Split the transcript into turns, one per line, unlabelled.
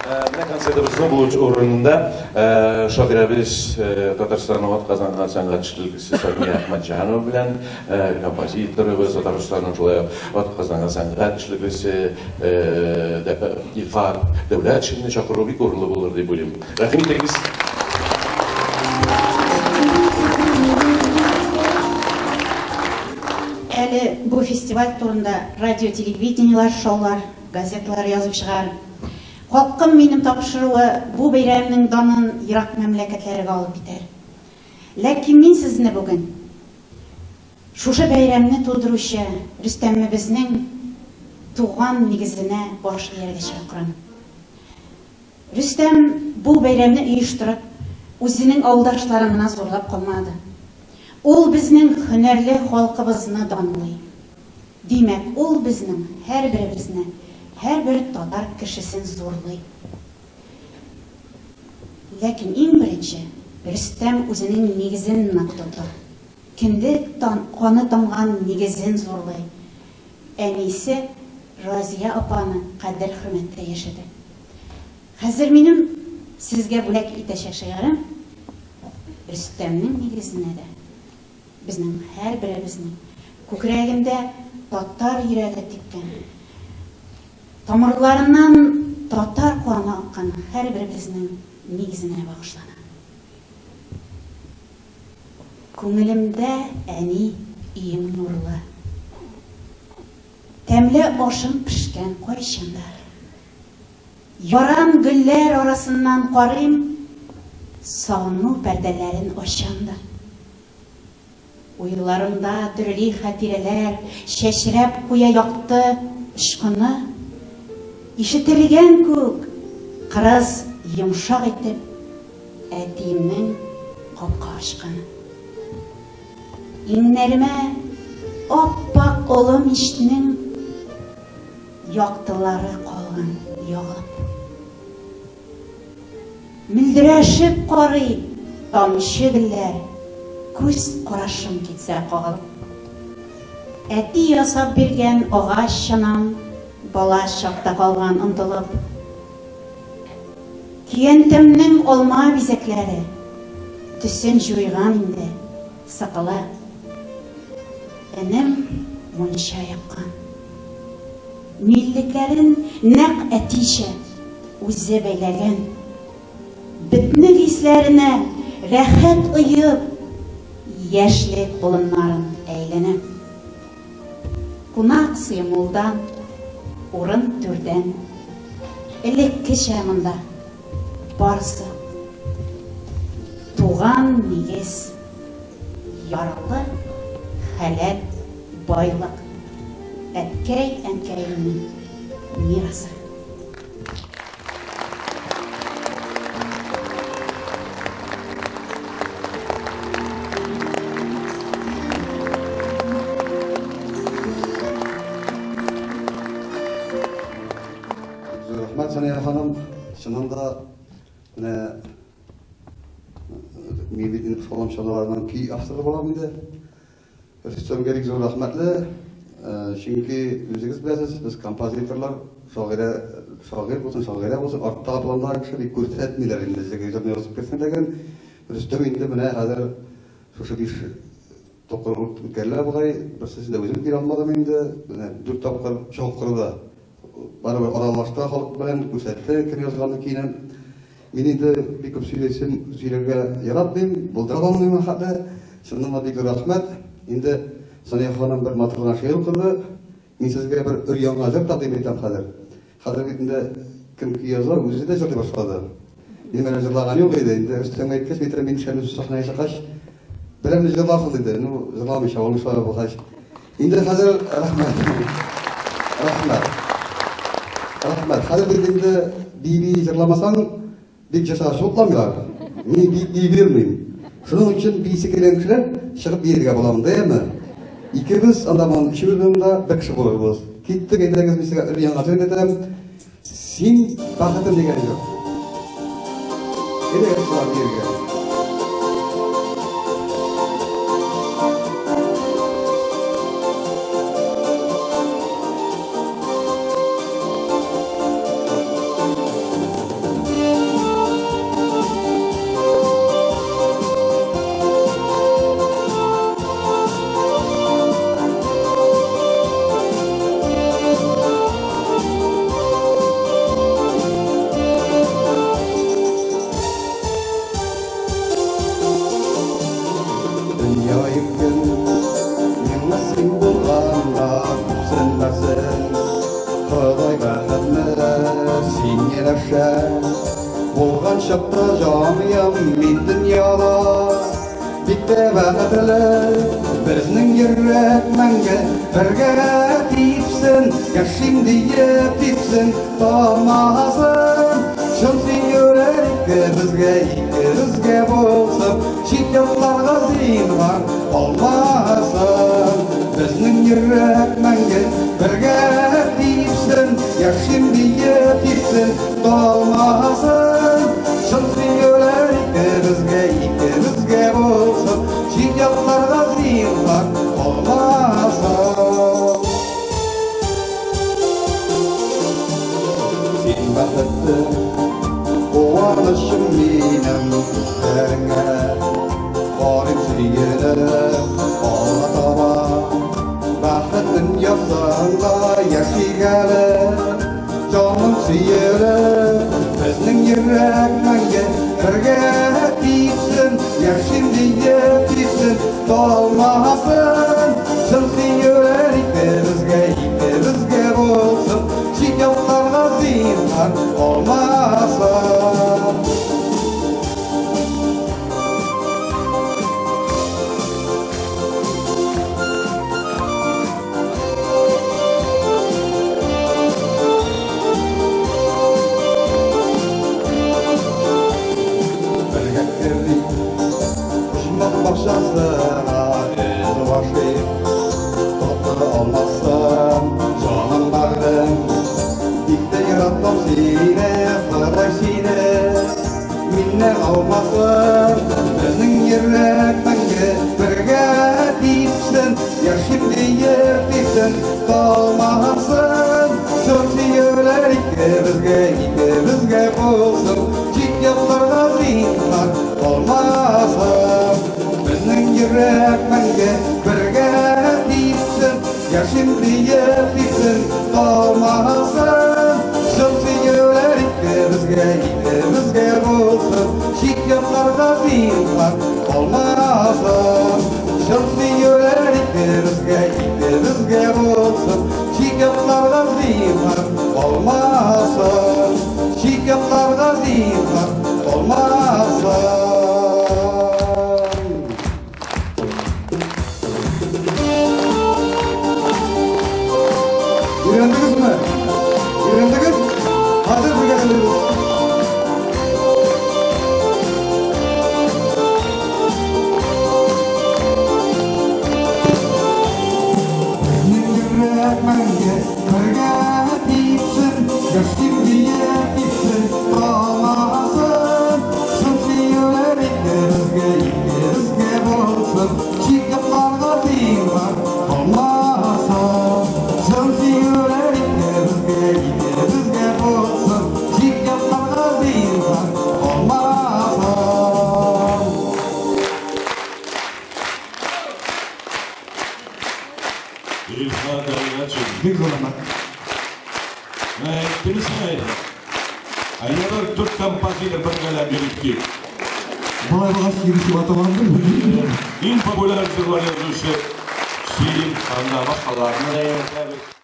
Менә концертыбызның булу урынында шагыйрәбез Татарстанның атказанган сәнгать эшлеклесе Сания Әхмәтҗанова белән композиторыбыз Татарстанның шулай ук атказанган сәнгать эшлеклесе Илфат Дәүләтшинны чакыру бик урынлы булыр дип уйлыйм. Рәхим итегез.
Әле бу фестиваль турында радио-телевидениеләр шаулар, газеталар язып чыгар. Халкым минем тапшыруы бу бәйрәмнең данын ерак мәмләкәтләргә алып китәр. Ләкин мин сезне бүген шушы бәйрәмне тудыручы Рөстәмебезнең туган нигезенә баш ияргә чакырам. Рөстәм бу бәйрәмне оештырып, үзенең авылдашларын гына зурлап калмады. Ул безнең һөнәрле халкыбызны данлый. Димәк, ул безнең һәрберебезне, һәрбер татар кешесен зурлый. Ләкин иң беренче Рөстәм үзенең нигезен нык тота. Кендек каны тамган нигезен зурлый. Әнисе Разия апаны кадер-хөрмәттә яшәтә. Хәзер минем сезгә бүләк итәчәк шигырем Рөстәмнең нигезенә дә, безнең һәрберебезнең күкрәгендә татар йөрәге типкән, тамырларыннан татар каны аккан һәрберебезнең нигезенә багышлана. Күңелемдә әни өем нурлы. Тәмле ашым пешкән кайчан да. Яран гөлләр арасыннан карыйм, сагыну пәрдәләрен ачам да. Уйларымда дөрли хатирәләр, чәчрәп куя якты очкыны. Ишетелгән күк, кырыс, йомшак итеп, әтиемнең капка ачканы. Иңнәремә ап-ак олы мичнең яктылары калган ягылып. Мөлдерәшеп карый тамчы гөлләр, күз карашым китсә кагылып. Әти ясап биргән агач чанам бала чакта калган онтылып. Көянтәмнең алма бизәкләре төсен җуйган инде, сыкыла. Энем мунча яккан. Миллекләрен нәкъ әтичә үзе бәйләгән. Бетнең хисләренә рәхәт оеп, яшьлек болыннарын әйләнә. Кунак сые мулдан, урын түрдән. Элеккечә монда барысы туган нигез, ярлы, хәләл байлык. Әткәй-әнкәемнең мирасы.
Рәхмәт, Сания ханым. Чыннан да, менә мин бит инде салам чаналарының көй авторы булам инде. Рөстәмгә бик зур рәхмәтле, чөнки үзегез беләсез, без композиторлар, шагыйрә, шагыйрь булсын, шагыйрә булсын, арттагы пландагы кеше бик күрсәтмиләр инде, сезгә җырны язып керсен дигән. Рөстәм инде менә хәзер шушы биш тапкыр үткәрелә бугай, берсесен дә үзем килә алмадым инде, менә дүрт тапкыр чакырды. Барыбер аралашты халык белән, күрсәтте кем язганны көенә. Мин инде бик күп сөйлисем, сөйләргә яратмыйм, булдыра да алмыйм хәтта. Чыннан да бик зур рәхмәт. Инде Сания ханым бер матур гына шигырь укыды. Мин сезгә бер өр-яңа җыр тәкъдим итәм хәзер. Хәзер бит инде кем көй яза, үзе дә җырлый башлады. Минем әле җырлаган юк иде. Инде Рөстәмгә әйткәч, мин мин шәмне сәхнәгә чыккач, берәмне җырларсың диде. Ну, җырламыйча, ул шулай булгач. Инде хәзер рәхмәт. Рәхмәт. Рәхмәт. Хәзер бит инде би-би җырламасаң, бик җырчага шутламыйлар. Мин бик бии бирмим. Шуның өчен биисе килгән кешеләр чыгып биергә була монда, әйеме? Икебез анда монда, өчебез монда бер кеше булырбыз. Киттек, әйдәгез, мин сезгә өр-яңа җыр әйтәм. Син бәхетем дигән җыр. Әйдәгез, шулар биергә. янәшә. Булган чакта җаныем мин дөньяда, бик тә бәхетле. Безнең йөрәк мәңге бергә типсен, яшим диеп типсен, талмасын. Чын сөюләр икебезгә, икебезгә булсын, чит ятларга зинһар алмасын. Безнең йөрәк мәңге бергә типсен, яшим диеп типсен, талмасын. Чын сөюләр икебезгә, икебезгә булсын, чит ятларга зинһар алмасын. Син бәхетле, куанычым минем, күзләреңә карыйм сөенеп, алга таба. Бәхет дөньясында яшик әле, җаным сөелеп. Безнең йөрәк мәңге бергә типсен, яшим диеп типсен, талмасын. Чын сөюләр икебезгә, икебезгә булсын, чит ятларга зинһар алмасын. Бергә кердек почмак бакчасына, эз гашыйк таты алмасын. Җаным бәгърем, бик тә яратам сине, Ходай сине миннән алмасын. Безнең йөрәк мәңге бергә типсен, яшим диеп типсен, талмасын. Чын сөюләр икебезгә, икебезгә булсын, чит ятларга зинһар алмасын. Безнең йөрәк мәңге бергә типсен, яшим диеп типсен, талмасын. Чын сөюләр икебезгә, икебезгә булсын, чит ятларга зинһар алмасын. Чын сөюләр икебезгә, икебезгә булсын, чит ятларга зинһар алмасын. Чит ятларга зинһар алмасын. Өйрәндегезме? Өйрәндегез? Хәзер бергә сөйлибез. Безнең йөрәк мәңге бергә типсен, яшим диеп типсен, талмасын. Чын сөюләр икебезгә, икебезгә булсын, чит ятларга зинһар алмасын. Чын сөюләр икебезгә, икебезгә булсын, чит ятларга зинһар алмасын.
Илфат Дәүләтшин.
Бик зур рәхмәт.
Әйттегезме? Әйдә дүрт композитор бергәләп йөреп кит.
Болай булгач йөрүче батырмын.
Иң популяр җырлар язучы син, анда башкаларны да әйтәбез.